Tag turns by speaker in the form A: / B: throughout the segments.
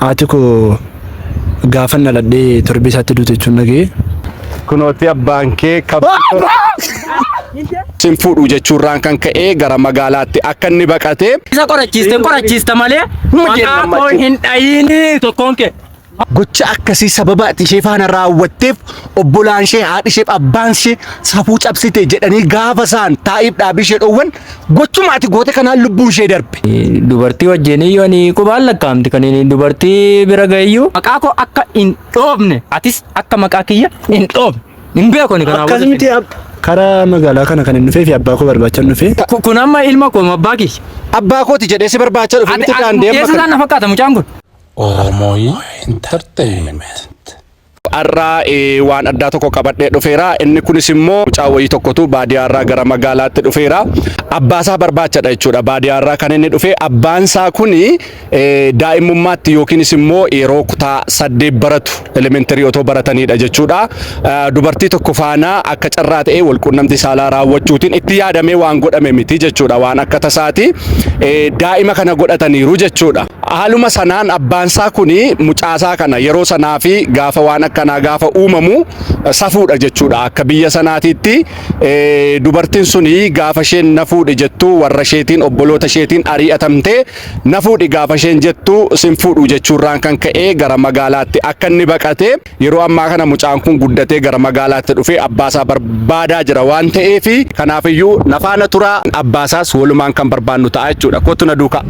A: Haati koo gaafan dhaladhee torbee isaatti duute jechuun dhaga'e.
B: Kunooti abbaan kee sin fuudhu jechuurraan kan ka'e gara magaalaatti akka inni baqate.
C: Isa qorachiiste qorachiista malee maqaa koo hin dhayiini tokkoon kee.
B: Gocha akkasii sababa ati ishee faana raawwatteef obbolaan ishee, haadhi ishee fi abbaan ishee safuu cabsite jedhanii gaafa isaan taa'iif dhaabii ishee dhoowwan gochuma ati goote kanaan lubbuun ishee darbe.
C: Dubartii wajjin iyyuu ani qubaan lakkaa'amti kan inni dubartii bira ga'eyyuu. Maqaa koo akka hin dhoofne atis akka maqaa kiyya hin dhoofne hin beeku ani kanaaf.
A: Akkas miti karaa magaalaa kana kan hin dhufee fi abbaa koo barbaachan dhufe.
C: Kun amma ilma koo abbaa kiyya.
B: Abbaa kooti jedhee si barbaacha dhufe miti daandii amma
C: Keessa
B: kana.
C: isaan na fakkaata mucaan kun.
D: Oromoy Entertainment.
B: Har'a waan addaa tokko qabadhee dhufeera. Inni kunis immoo mucaa wayii tokkotu baadiyyaarraa gara magaalaatti dhufeera. Abbaasaa barbaachadha jechuudha. Baadiyyaarraa kan inni dhufe abbaansaa kuni daa'imummaatti yookiinis immoo yeroo kutaa 8 baratu elementary otoo baratanidha jechuudha. Dubartii tokko faana akka carraa ta'ee walquunnamtii saalaa raawwachuutiin itti yaadamee waan godhame miti jechuudha. Waan akka tasaati daa'ima kana godhataniiru jechuudha. Haaluma sanaan abbaansaa kuni mucaasaa kana yeroo sanaa fi gaafa waan akkanaa gaafa uumamu safuudha jechuudha. Akka biyya sanaatiitti dubartiin suni gaafa isheen na fuudhi jettu warra isheetiin obboloota isheetiin ari'atamtee na fuudhi gaafa isheen jettu sin fuudhu jechuurraan kan ka'e gara magaalaatti akka inni baqate yeroo ammaa kana mucaan kun guddatee gara magaalaatti dhufee abbaasaa barbaadaa jira waan ta'eef kanaafiyyuu na faana turaa abbaasaas walumaan kan barbaannu ta'a jechuudha. Kottu na duukaa.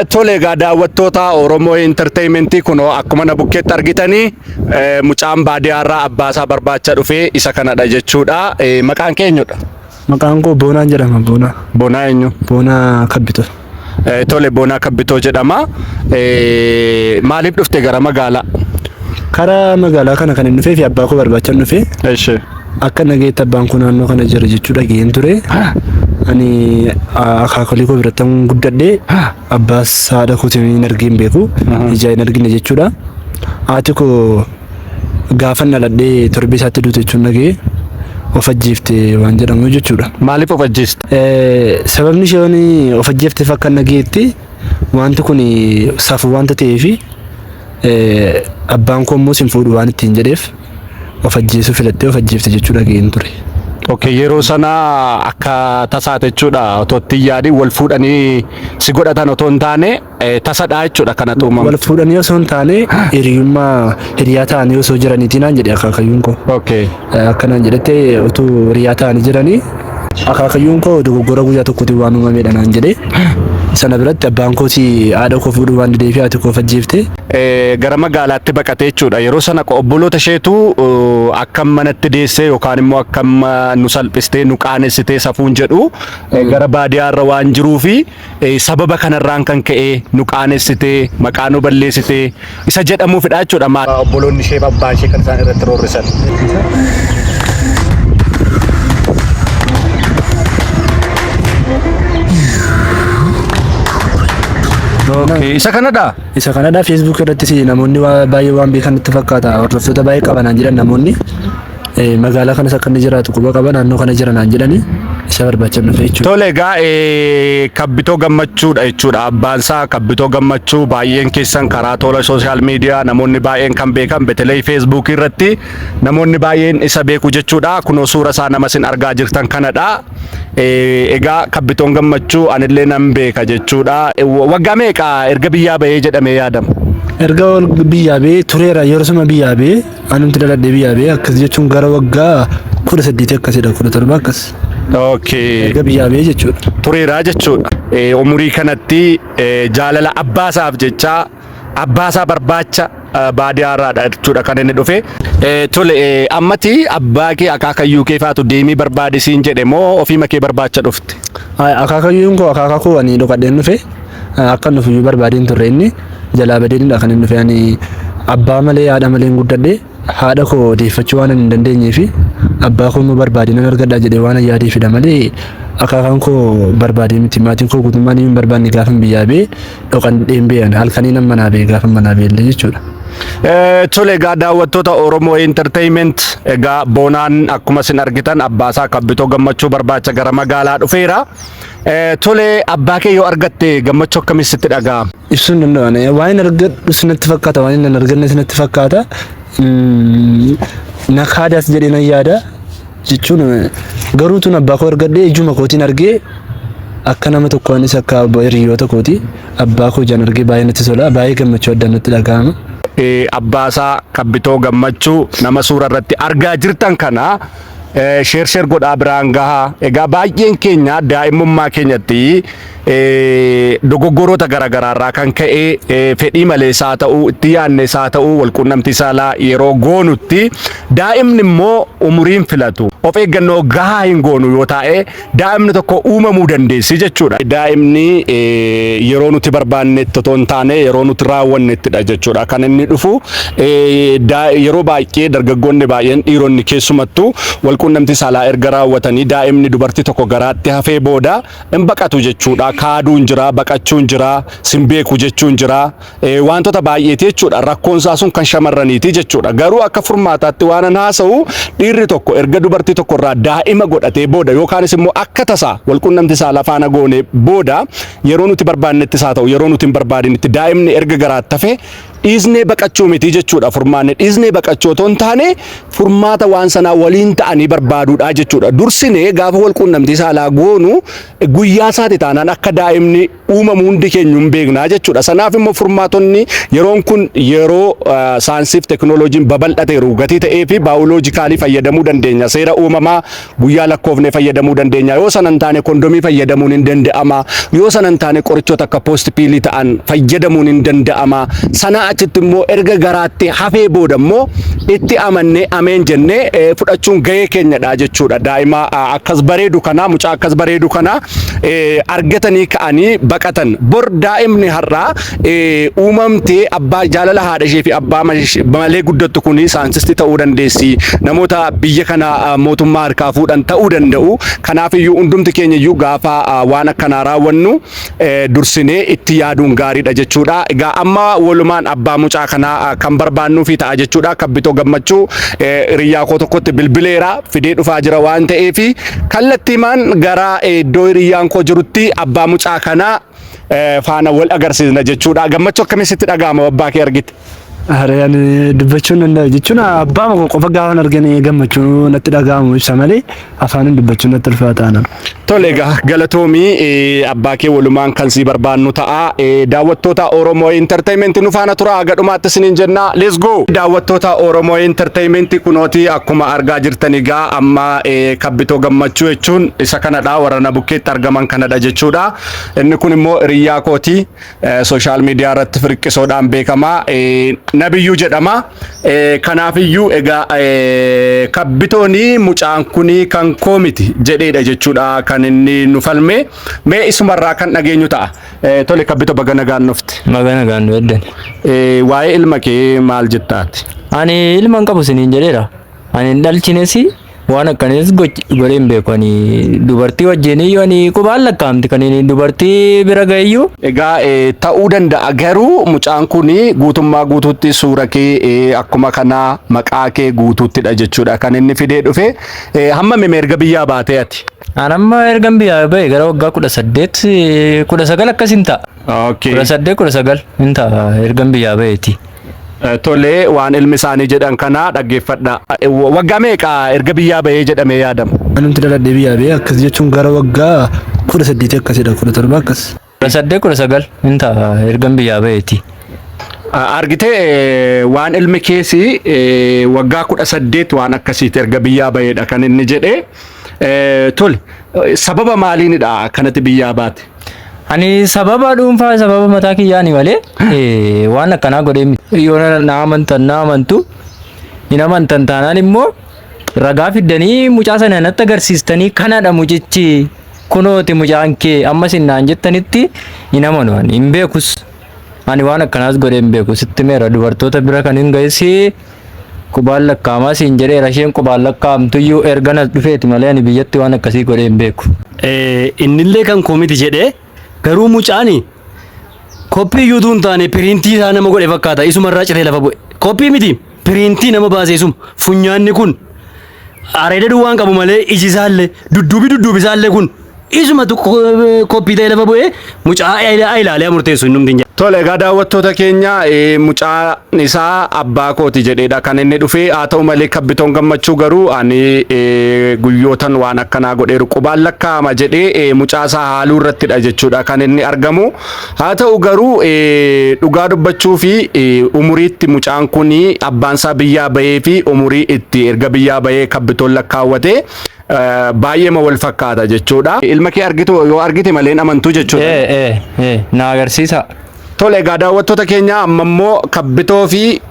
B: Tole egaa daawwattoota Oromoo Entertainment kunoo akkuma na bukkeetti argitanii mucaan baadiyyaarraa abbaasaa barbaacha dhufee isa kanadha jechuudha. Maqaan kee eenyudha?
A: Maqaan koo Boonaan jedhama. Boonaa.
B: Boonaa eenyu?
A: Boonaa Kabbitoo.
B: Tole Boonaa Kabbitoo jedhama. Maaliif dhufte gara magaalaa?
A: Karaa magaalaa kana kan hin dhufee fi abbaa koo barbaachan dhufe.
B: Eshi.
A: Akka nageetti abbaan koo naannoo kana jira jechuu dhaga'een ture. Ani akaakolii koo biratti guddadhe abbaas haadha kootiin hin argin beeku. Ijaa hin argine jechuudha. Haati koo gaafan dhaladhee torbee isaatti duute jechuun dhaga'e of ajjeefte waan jedhamu jechuudha.
B: Maaliif of ajjeeste?
A: Sababni isheen of ajjeefteef akka dhaga'etti wanti kun safuu wanta ta'eefi abbaan koo immoo sin fuudhu waan ittiin jedheef of ajjeesuu filattee of ajjeefte jechuu dhaga'een ture.
B: Okay, yeroo sana akka tasaate jechuudha otoo itti hin yaadin wal fuudhanii si godhatan otoo hin taane tasadha jechuudha kanatu uumame.
A: Wal fuudhanii osoo hin taane hiriyummaa hiriyaa ta'anii osoo jiraniitii naan jedhe akaakayyuun koo.
B: Okay.
A: Akkanaan jedhette utuu hiriyaa ta'anii jiranii akaakayyuun koo dogoggora guyyaa tokkotiin waan uumamedha naan jedhe. Sana biratti abbaan kooti haadha koo fuudhuu waan didee fi haati koo of ajjeefte.
B: Gara magaalaatti baqate jechuudha. Yeroo sana obboloota isheetu akkam manatti deessee yookaan immoo akkam nu salphistee nu qaanessitee safuun jedhu gara baadiyyaarra waan jiruufi sababa kanarraan kan ka'e nu qaanessitee maqaa nu balleessitee isa jedhamuufidha jechuudha. Obboloonni ishee abbaan ishee kan isaan irratti roorrisan. Okay, isa kanadha.
A: Isa kanadha Facebook irrattis namoonni baay'ee waan beekan natti fakkaata. Hordoftoota baay'ee qaba naan jedhan namoonni. Magaalaa kanas akka inni jiraatu quba qaba naannoo kana jira naan jedhani isa barbaachan dhufe jechuudha.
B: Tole egaa Kabbitoo Gammachuudha jechuudha. Abbaan isaa Kabbitoo Gammachuu baay'een keessan karaa tola sooshaal miidiyaa namoonni baay'een kan beekan beteley feesbuukii irratti namoonni baay'een isa beeku jechuudha. Kunoo suura isaa nama isin argaa jirtan kanadha. Egaa Kabbitoon Gammachuu anillee nan beeka jechuudha. Waggaa meeqa erga biyyaa bahee jedhamee yaadama?
A: Erga biyyaa bahee tureera yeroo sama biyyaa bahee anumti dhaladhee biyyaa bahee akkas jechuun gara waggaa 18 akkasidha 17 akkas.
B: Okay.
A: Erga biyyaa bahee jechuudha.
B: Tureera jechuudha. Umurii kanatti jaalala abbaasaaf jecha abbaasaa barbaacha baadiyyaarraadha jechuudha kan inni dhufe. Tole ammati abbaa kee akaakayyuu kee faatu deemii barbaadi siin jedhe moo ofiima kee barbaacha dhufte?
A: Akaakayyuun koo akaakakuu koo ani dhokadheen dhufe akka nuuf iyyuu barbaadeen turre inni jalaa badeenidha kan inni dhufe ani abbaa malee haadha malee hin guddadhe haadha koo deeffachuu waan hin dandeenyee fi abbaa koo immoo barbaade nan argadha jedhee waan yaadeefidha malee akaakaan koo barbaadee miti maatiin koo guutummaan hin barbaanne gaafan biyyaa bee dhoqadheen beeyan halkanii nan manaa bee gaafan manaa bee illee jechuudha.
B: Tole egaa daawwattoota Oromoo Entertainment, egaa Boonaan akkuma isin argitan abbaasaa Kabbitoo Gammachuu barbaacha gara magaalaa dhufeera. Tole, abbaa kee yoo argatte gammachuu akkamii sitti dhaga'ama?
A: Ibsuu hin danda'an. Waan hin argadhu natti fakkaata, waan hin arganne natti fakkaata. Na kaadaas jedhee nan yaada jechuun, garuu tun abbaa koo argadhee ijuma kootiin argee akka nama tokko anis akka hiriyoota kooti abbaa koo ijaan argee baay'ee natti tola, baay'ee gammachuu addaa natti dhaga'ama.
B: Abbaasaa Kabbitoo Gammachuu nama suura irratti argaa jirtan kana share share godhaa biraan gahaa. Egaa baay'een keenya daa'imummaa keenyatti dogoggoroota garaagaraa irraa kan ka'e fedhii malees haa ta'u, itti yaadnes haa ta'u, walquunnamtii saalaa yeroo goonutti daa'imni immoo umuriin filatu. Of eeggannoo gahaa hin goonu yoo ta'e daa'imni tokko uumamuu dandeessi jechuudha. Daa'imni yeroo nuti barbaannetti otoo hin taane yeroo nuti raawwannettidha jechuudha. Kan inni dhufu yeroo baay'ee dargaggoonni baay'een, dhiironni keessumattuu, walquunnamtii saalaa erga raawwatanii daa'imni dubartii tokko garaatti hafee booda hin baqatu jechuudha. Kaaduun jira, baqachuun jira, sin beeku jechuun jira. Wantoota baay'eeti jechuudha. Rakkoon isaa sun kan shamarraniiti jechuudha. Garuu akka furmaataatti waan an haasa'u, dhiirri tokko erga dubartii tokko irraa daa'ima godhatee booda yookaanis immoo akka tasaa walquunnamtii saalaa faana goone booda, yeroo nuti barbaannettis haa ta'u, yeroo nuti hin barbaadinitti daa'imni erga garaatti hafe dhiisnee baqachuu miti jechuudha furmaanni. Dhiisnee baqachuu otoo hin taane furmaata waan sanaa waliin ta'anii barbaaduudha jechuudha. Dursinee gaafa walquunnamtii saalaa goonu guyyaa isaati taanaan akka daa'imni uumamu hundi keenya hin beeknaa jechuudha. Sanaaf immoo furmaatonni yeroon kun yeroo saayinsiif teknooloojiin babal'ateeru gatii ta'ee fi biological fayyadamuu dandeenya. Seera uumamaa guyyaa lakkoofnee fayyadamuu dandeenya. Yoo sana hin taane kondomii fayyadamuun hin danda'ama. Yoo sana hin taane qorichoota akka post pill ta'an fayyadamuun hin danda'ama. Sana achitti immoo erga garaatti hafee booda immoo itti amannee ameen jennee fudhachuun gahee keenyadha jechuudha. Daa'ima akkas bareedu kana, mucaa akkas bareedu kana argatanii ka'anii baqatan. Bor daa'imni har'aa uumamtee abbaa jaalala haadha ishee fi abbaa malee guddattu kuni saayinsistii ta'uu dandeessi. Namoota biyya kana mootummaa harkaa fuudhan ta'uu danda'u. Kanaaf iyyuu hundumti keenya iyyuu gaafa waan akkanaa raawwannu dursinee itti yaaduun gaariidha jechuudha. Egaa amma walumaan abbaa mucaa kanaa kan barbaannuu fi ta'a jechuudha. Kabbitoo Gammachuu hiriyyaa koo tokkotti bilbileera, fidee dhufaa jira waan ta'eef kallattiimaan gara iddoo hiriyyaan koo jirutti abbaa mucaa kanaa faana wal agarsiisna jechuudha. Gammachuu akkamii sitti dhaga'ama abbaa kee argite?
A: Are ani dubbachuun danda'u jechuun abbaa koo qofa gaafa arganii gammachuu natti dhaga'amu ibsa malee afaaniin dubbachuun natti ulfaata ana.
B: Tole, egaa galatoomii, abbaa kee walumaan kan sii barbaannu ta'a. Daawwattoota Oromoo Entertainment, nu faana tura haga dhumaatti isiniin jenna. Let's go! Daawwattoota Oromoo Entertainment, kunooti akkuma argaa jirtan egaa amma Kabbitoo Gammachuu jechuun isa kanadha, warra na bukkeetti argaman kanadha jechuudha. Inni kun immoo hiriyyaa kooti, social media irratti firqisoodhaan beekama. Nabiyyuu jedhama. Kanaafiyyuu egaa Kabbitooni mucaan kuni kan koo miti jedheedha jechuudha kan inni nu falme. Mee isumarraa kan dhageenyu ta'a. Tole Kabbito, baga nagaan dhufte.
C: Baga nagaan nu eddan.
B: Waa'ee ilma kee maal jettaati?
C: Ani ilma hin qabu isiniin jedheera. Ani hin dhalchines, waan akkanis godhee hin beeku. Ani dubartii wajjin iyyuu ani qubaan lakkaa'amti kan inni dubartii bira ga'eyyuu.
B: Egaa ta'uu danda'a, garuu mucaan kun guutummaa guutuutti suura kee akkuma kanaa maqaa kee guutuuttidha jechuudha kan inni fidee dhufe. Hamma mime erga biyyaa baatee ati?
C: An amma ergan biyyaa ba'e gara waggaa 18, 19 akkas hin ta'a. 18, 19 hin ta'a ergan biyyaa ba'eeti.
B: Tole, waan ilmi isaanii jedhan kana dhaggeeffadha. Waggaa meeqa erga biyyaa ba'ee jedhamee yaadama?
A: Anumti dhaladhee biyyaa ba'ee akkas jechuun gara waggaa 18 akkasidha, 17 akkas.
C: 18, 19 hin ta'a ergan biyyaa ba'eeti.
B: Argitee, waan ilmi keessi waggaa 18 waan akkasiiti erga biyyaa ba'eedha kan inni jedhe. Tole, sababa maaliinidha akkanatti biyyaa baate?
C: Ani sababa dhuunfaa, sababa mataa kiyyaani malee waan akkanaa godhee miti. Yoo na amantan na amantu, hin amantan taanaan immoo ragaa fiddanii mucaa sana natti agarsiistanii kanadha mucichi, kunooti mucaan kee ammas hin naan jettanitti hin amanu, ani hin beekus. Ani waan akkanaas godhee hin beeku, sitti meera, dubartoota bira kan hin ga'es qubaan lakkaa'amaa siin jedheera, isheen qubaan lakkaa'amtuyyuu erga nas dhufeeti malee ani biyyatti waan akkasii godhee hin beeku.
E: Innillee kan koo miti jedhee, garuu mucaani koppii iyyuu utuu hin taane piriintii isaa nama godhe fakkaata, isumarraa ciree lafa bu'e. Koppii miti piriintii nama baaseesuma funyaanni kun areeda duwwaan qabu malee iji isaallee dudduubi dudduubi isaallee kun isumatu koppii ta'ee lafa bu'ee mucaa ilaalee murteessu innumti hin jedhu.
B: Tole egaa daawwattoota keenya mucaan isaa abbaa kooti jedheedha kan inni dhufe. Haa ta'u malee Kabbitoon Gammachuu garuu ani guyyootan waan akkanaa godheeru qubaan lakkaa'ama jedhee mucaa isaa haaluu irrattidha jechuudha kan inni argamu. Haa ta'u garuu dhugaa dubbachuu fi umuriitti mucaan kun abbaan isaa biyyaa bahee fi umurii itti erga biyyaa bahee Kabbitoon lakkaawwate baay'eema wal fakkaata jechuudha. Ilma kee argitu yoo argite malee hin amantuu jechuudha.
C: Ee ee ee na agarsiisa.
B: Tole egaa daawwattoota keenya amma immoo Kabbitoo fi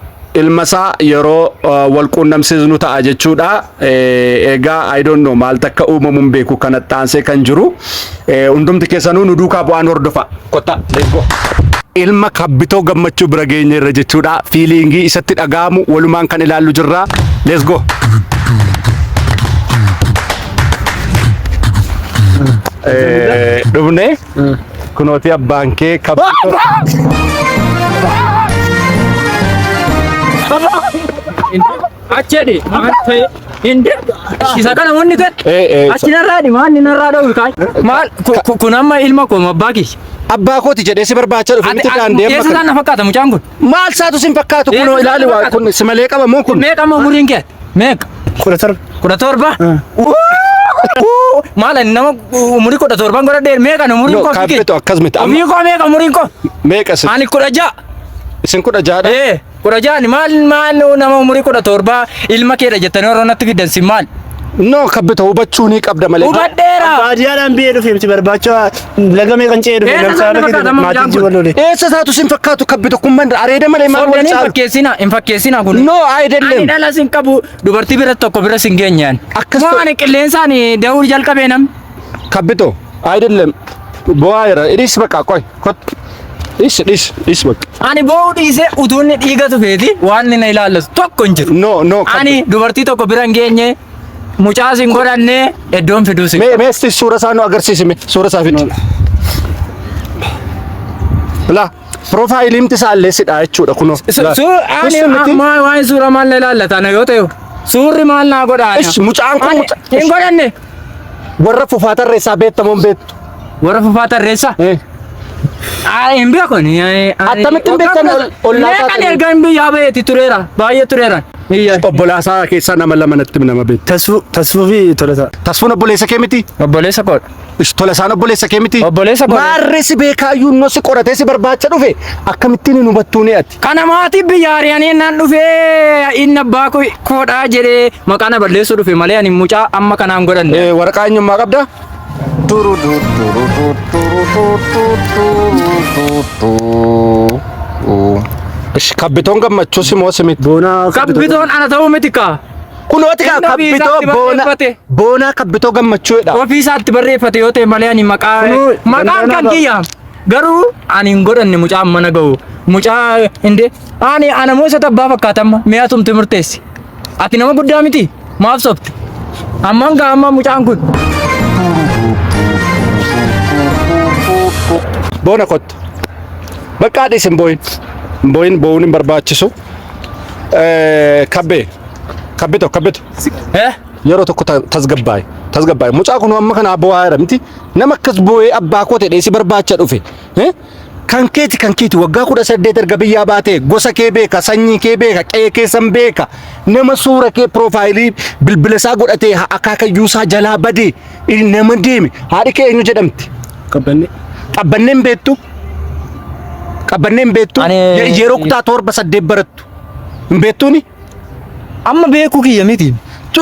B: ilma isaa yeroo wal quunnamsiisnu ta'a jechuudha. Egaa I don't know maal takka uumamu hin beeku kana xaansee kan jiru. Hundumti keessanuu nu duukaa bu'aan hordofa. Kottaa, let's go. Ilma Kabbitoo Gammachuu bira geenye irra jechuudha. Feelingii isatti dhaga'amu walumaan kan ilaallu jirra. Let's go. Dhufne kunooti abbaan kee Kabbitoo.
C: Achedhi maal ta'e hindi isa kana wanni ta'e achi narraa dhi maal narraa dha'u kaay maal kun amma ilma koo abbaa kiyya.
B: Abbaa kooti jedhee si barbaacha dhufe miti daandii amma
C: Eessa
B: kana.
C: isaan na fakkaata mucaan kun?
B: Maal isaatu sin fakkaatu kunoo
C: Eessa
B: ilaali
C: isaan
B: waa
C: fakkaata?
B: kun si malee qaba moo kun?
C: Meeqa amma umuriin kee? Meeqa?
A: 17.
C: 17? Maal ani nama umurii 17 godhadhee meeqa ani umuriin
B: No,
C: koo ofii kee?
B: kaabbitu akkas miti. Amma
C: Ofii koo meeqa umuriin koo?
B: meeqa isin?
C: Ani 16.
B: Isin 16dha?
C: Ee 16 ani maal maal nama umurii 17 ilma keedha jettanii warra natti fidan si maal?
B: No kabbita hubachuu ni qabda malee.
C: Hubadheera.
A: Baadiyyaadhaan biyya dhufe miti barbaacha laga meeqan ce'ee dhufe
C: Eessa
A: namsaa
C: isaan
A: laga
C: fakkaata amma
A: maatiin
C: mucaan
A: si
C: kun?
A: wal lole.
B: Eessa isaatu sin fakkaatu kabbita kun man areeda malee maal wal
C: Sobdanii hin
B: caalu?
C: fakkeessina hin fakkeessina kun.
B: No
C: Ani
B: ayidellem.
C: dhala sin qabu dubartii bira tokko bira sin geenyaan.
B: Akkas
C: Moo
B: ta'u-
C: ani qilleensaan da'uu jalqabee namni.
B: Kabbito ayidellem. Bu'aa jira. Dhis bakka qoy kot. Dhis dhis dhis bakka.
C: Ani boo'uu dhiisee utuu inni dhiiga tufeeti waan inni na ilaallatu tokko hin jiru.
B: No no
C: Ani dubartii tokko bira hin geenye mucaas hin godhanne iddoon fiduus hin
B: Mee mee sti suura isaa nu agarsiisi mee suura isaa fidi. La piroofaayiliimti isaa illee sidha jechuudha kunoo. La.
C: Ani
B: Isin miti?
C: waa'ee suura maal na ilaallata ana yoo ta'e suurri maal naa godha ana.
B: Ish mucaan kun
C: Ani
B: mucaa
C: hin godhanne.
B: warra fufaa tarreessaa beektamoo hin beektu?
C: Warra fufaa tarreessaa?
B: Eh.
C: Hin beeku ani.
B: Attamitti hin beektan ollaa
C: Meeqan
B: taatanii?
C: erga hin biyyaa baheeti tureera. Baay'ee tureera. Biyya.
B: Obbolaasaa keessaa nama lama natti nama beektu.
A: Tasfuu Tasfuu fi Tolasaa.
B: Tasfuun obboleessa kee miti?
C: Obboleessa koodha.
B: Ish, Tolasaan obboleessa kee miti?
C: Obboleessa koodha.
B: Maarree si beekaayyuu innoo si qoratee si barbaacha dhufe akkamittiin hin hubattuu ni ati?
C: Kana maatii biyya ari'anii naan dhufee inni abbaa koodhaa jedhee maqaa na balleessuu dhufe malee ani mucaa amma kanaan godhanne.
B: Waraqaa eenyummaa qabdaa? Ish, Kabbitoon gammachuu si moo si miti?
A: Boonaa
C: Kabbitoon ana ta'uu miti kaa.
B: Kunooti kaa
C: Inni ofii
B: kabbitoo
C: isaatti
B: boona
C: barreeffate.
B: boonaa kabbitoo gammachuudha.
C: Ofii isaatti barreeffate yoo ta'e malee ani maqaa
A: Kunoo,
C: maqaan kan
A: danda'aa
C: kiyya. Garuu ani hin godhanne mucaa mana ga'u. Mucaa inde ani ana moo isa tabbaa fakkaatamma mee atumti murteessi. Ati nama guddaa miti maaf sobte? Amman gaa amma mucaan kun.
B: Boona kottu. Baqqaa dhiis hin boo'in. Hin boo'in boo'uun hin barbaachisu. Kabbee. Kabbito kabbito.
C: Eh?
B: Yeroo tokko tasgabbaa'i. Tasgabbaa'i. Mucaa kun amma kanaa boo'aa jira miti. Nama akkas boo'ee abbaa koo ta'e si barbaacha dhufe. Kan keeti kan keeti waggaa 18 erga biyyaa baatee gosa kee beeka, sanyii kee beeka, qe'ee keessan beeka. Nama suura kee piroofaayilii bilbila isaa godhatee akaakayyuu isaa jalaa badee nama deeme. Haadhi kee eenyu jedhamti?
A: Qabbanne.
B: Qabbannee hin beektu? Qabbannee hin beektu? Yeroo kutaa 7 8 barattu. Hin beektuuni?
C: Amma beekuu kiyya miti.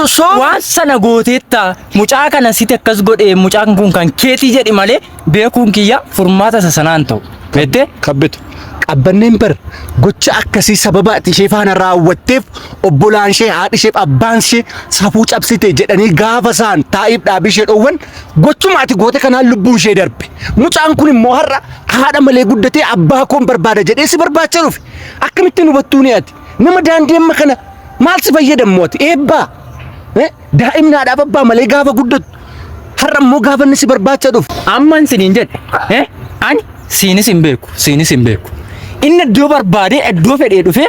B: So
C: Waan sana gooteetta mucaa kana sitti akkas godhe mucaan kun kan keetii jedhi malee beekuun kiyya furmaata isa sanaan ta'u. Beektee?
B: Kabbitu. Qabbanneen bar gocha akkasii sababa ati ishee faana raawwatteef obbolaan ishee haadhi isheef abbaan ishee safuu cabsite jedhanii gaafa isaan taa'iif dhaabii ishee dhoowwan gochuma ati goote kanaan lubbuun ishee darbe. Mucaan kun immoo har'a haadha malee guddatee abbaa koon barbaada jedhee si barbaacha dhufe. Akkamittiin hubattuu ni ati? Nama daandii amma kana maal si fayyadammoo ati? Eebbaa! Daa'imni haadhaaf abbaa malee gaafa guddattu har'a immoo gaafa inni si barbaacha dhufu.
C: Amman siniin jedhe ani siinis hin beeku siinis hin beeku. Inni iddoo barbaadee iddoo fedhee dhufee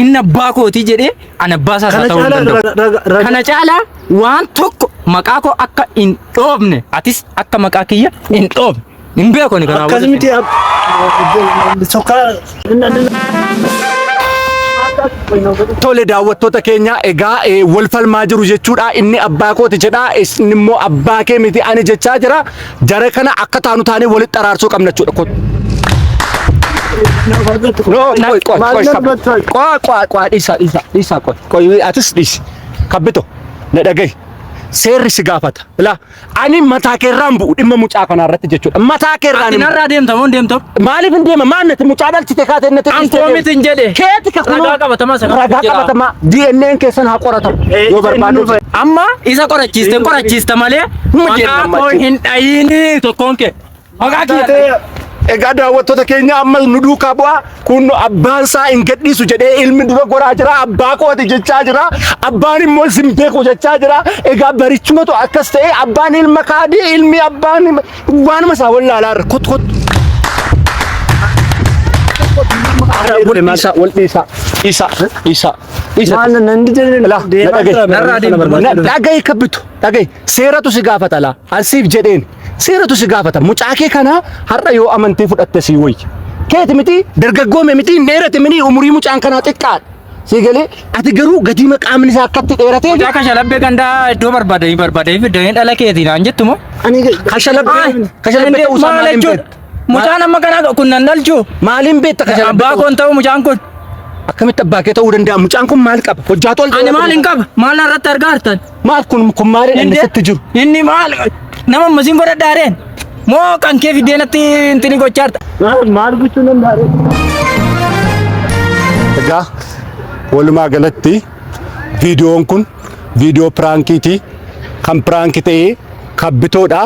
C: Inni abbaa kootii jedhee ani abbaa isaa
A: Kana
C: ta'uu hin
A: caalaa
C: danda'u.
A: raga
C: Kana caalaa waan tokko maqaa koo akka hin dhoofne atis akka maqaa kiyya hin dhoofne. Hin beeku ani kanaa
A: akkas
C: booda.
A: miti sokkaa
B: Tole daawwattoota keenya egaa wal falmaa jiru jechuudha. Inni abbaa kooti jedha, inni immoo abbaa kee miti ani jechaa jira. Jara kana akka taanu taanee walitti araarsuu qabna jechuudha. Kottu. No, qoy, qoy, qoy, qoy, qoy, qoy, dhiisaa, dhiisaa, dhiisaa, qoy, qoy, atis dhiisi. Kabbito, na dhagahi. Seerri si gaafata. Ilaa, ani mataa keerraan bu'u dhimma mucaa kanaa irratti jechuudha. Mataa keerraan
C: Ati
B: hin bu'u.
C: narraa deemta moo hin deemtu?
B: Maaliif hin deema? Maal nati mucaa dhalchite kaatee natti
C: An koo miti hin jedhe.
B: Keeti ka kunoo.
C: Ragaa qabatamaa isa
B: Ragaa
C: jira.
B: qabatamaa DNA'n keessan haa qoratamu. Yoo barbaadu.
C: Amma isa qorachiiste qorachiista malee
B: Huma jenna
C: maqaa
B: amma
C: koo
B: achi.
C: hin dhayiini tokkoon kee. Maqaa kiyya.
B: Egaa daawwattoota keenya amma nu duukaa bu'aa kun abbaan isaa hin gadhiisu jedhee ilmi dura goraa jira abbaa kooti jechaa jira abbaan immoo sin beeku jechaa jira egaa barichumatu akkas ta'e abbaan ilma kaadii ilmi abbaan waanuma isaa wallaalaa irra kottu kottu. Wal dhiisaa wal dhiisaa dhiisaa dhiisaa dhiisaa.
A: Maal nan dide
B: Laa, na dhagahi.
C: Narraa deemi.
B: Na dhagahi kabbitu dhagahi seeratu si gaafata laa ansiif jedheen seeratu si gaafata mucaa kee kana har'a yoo amantee fudhatte sii wayya keeti miti dargaggoome miti hin dheerate mini umurii mucaan kanaa xiqqaadha sii galee ati garuu gatii maqaamni isaa akkatti dheeratee
C: Mucaa kashalabbee gandaa iddoo barbaadanii barbaadanii fidanii dhala keetii naan jettu moo?
A: Ani
B: kashalabbee kashalabbee ta'uu isaa
C: Maal
B: maaliin
C: jechuudha?
B: beekta
C: Mucaan amma kanaa kun nan dhalchu.
B: maaliin beekta kashalabbee
C: Abbaa
B: ta'uu
C: koon ta'u mucaan kun.
B: akkamitti abbaa kee ta'uu danda'a mucaan kun maal qaba hojjaa tol
C: Ani maal hin qaba? Maal narratti argaa jirtan?
B: maal kun kun maalidha inni sitti jiru
C: Inni maal nama ammasiin godhadhaareen? Moo kan kee fiddee natti intini gochaa jirta?
A: maal gochuu danda'a?
B: Egaa walumaa galatti viidiyoon kun viidiyoo piraankiiti. Kan piraankii ta'e kabbitoodha.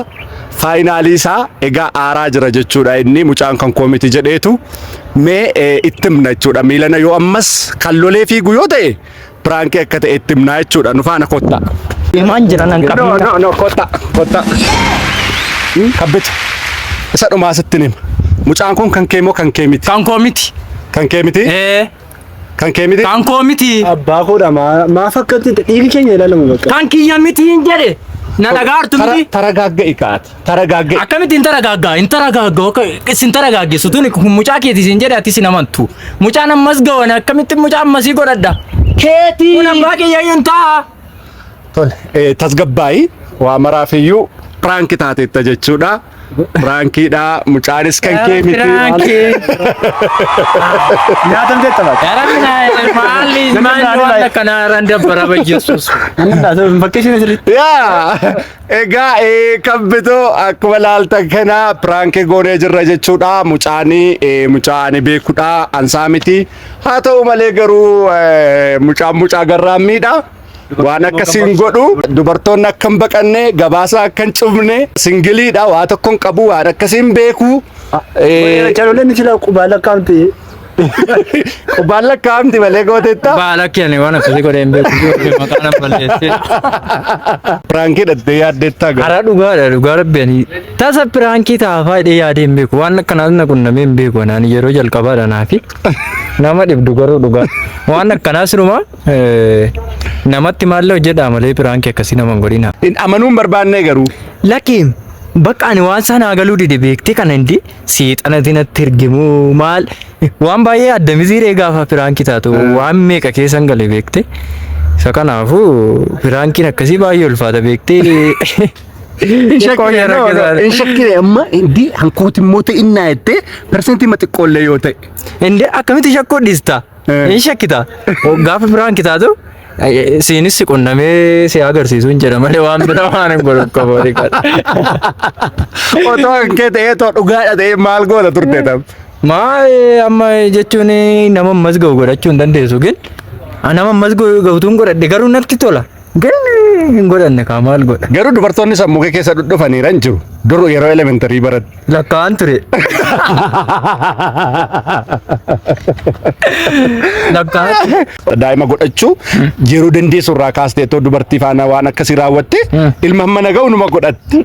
B: Faayinaalii isaa egaa aaraa jira jechuudha inni mucaan kan koo miti jedheetu mee itti himna jechuudha. Miilana yoo ammas kan lolee fiigu yoo ta'e piraankii akka ta'e itti himna jechuudha. Nu faana kottaa.
C: Deemaan jira nan
B: No,
C: qabna.
B: no, no, kottaa, kottaa. Kabbito. Isa dhumaa sitti hima. Mucaan kun kan kee moo kan kee miti?
C: Kan koo miti.
B: Kan kee miti?
C: Ee
B: Kan kee miti?
C: kan koo miti.
A: Abbaa koodha maaf akkatti dhiigi keenya ilaalamu bakka.
C: Kan kiyya miti hin jedhe. Na dhagaartu miti.
B: Taragaagga'i kaati. Taragaagga'i.
C: Akkamitti hin taragaaggaa? Hin taragaaggaa akka isin taragaaggessu tuni kun mucaa keeti isin jedhe atis hin amantu. Mucaan ammas gawan akkamitti mucaa ammasii godhadha?
B: Keetii.
C: Kun abbaa kiyya hin ta'a.
B: Tole. Tasgabbaa'i waa maraafiyyuu piraanki taateetta jechuudha. Piraankiidha mucaanis kan kee miti.
C: Piraankii.
A: Nyaatam jetta bakka.
C: Maali maali waan akkanaa irraan dabbara bayyeessus.
A: Fakkeessin asirratti.
B: Yaa egaa kabbitoo akkuma laaltan kana piraankii goonee jirra jechuudha. Mucaanii mucaa ani beekudha ansaa miti. Haa ta'u malee garuu mucaan mucaa garraammiidha. Waan akkasiin godhu dubartoonni akka hin baqanne gabaasa akka hin cufne singiliidha waa tokko hin qabu waan akkasiin beeku.
A: Caloleen sila qubaa lakkaa'amte.
B: Qubaan lakkaa'amti malee gooteetta.
C: Baala kiyani waan akkasii godhee hin beeku. Maqaa nan balleessee.
B: Piraankii dhattee yaaddeettaa gara.
C: Hara dhugaadha dhugaa rabbi ani tasa piraankii taafaa hidhee yaadee hin beeku waan akkanaas na qunnamee hin beeku anaan yeroo jalqabaadha naafi nama dhibdu garuu dhugaa waan akkanaa sirumaa namatti maallee hojjedhaa malee piraankii akkasii nama hin godhina.
B: Hin amanuu hin barbaanne garuu.
C: Lakki bakka ani waan sana galuu dide beektee kana hindi seexanati natti ergimuu maal waan baay'ee adda misiiree gaafa piraankii taatu waan meeqa keessan gale beekte. Isa kanaafuu piraankiin akkasii baay'ee ulfaata beektee.
B: Hin shakkine no, no, hin shakkine amma hindi hankooti immoo ta'innaa jettee persentii ma xiqqoollee yoo ta'e.
C: Inde akkamitti shakkuu dhiista? Hin shakkita. Gaafa piraankii taatu siinis si qunnamee si agarsiisu hin jedha malee waan bira waan hin godhu qabu.
B: Otoo kan kee ta'ee otoo dhugaadha ta'ee maal goota turte tam.
C: Maa amma jechuun nama ammas ga'u godhachuu hin dandeessu gin nama ammas ga'utuun godhadhe garuu natti tola. Gin Hin godhanne kaa maal godha.
B: Garuu dubartoonni sammuu kee keessa dhudhufaniira hin jiru. Dur yeroo elementarii barattu.
C: Lakkaa'an ture. Lakkaa'an.
B: Daa'ima godhachuu yeroo dandeessu irraa kaastee too dubartii faana waan akkasii raawwatte ilma hamma na ga'u numa godhatti.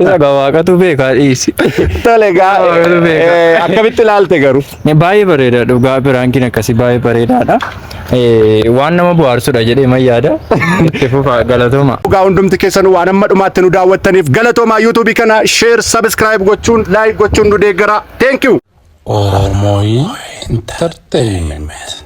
C: Isa gaa waaqatu beekaa dhiisi.
B: Tole gaa
C: Waaqatu beeka.
B: akkamitti ilaalte garuu?
C: Baay'ee bareeda dhugaa piraankiin akkasii baay'ee bareedaadha. Waan nama bohaarsudha jedhee man yaada. Itti fufaa galatooma.
B: Dhugaa hundumti keessan waan amma dhumaatti nu daawwattaniif galatoomaa. YouTube kana share, subscribe gochuun, like gochuun nu deeggara. Thank you.
D: Oromoy Entertainment.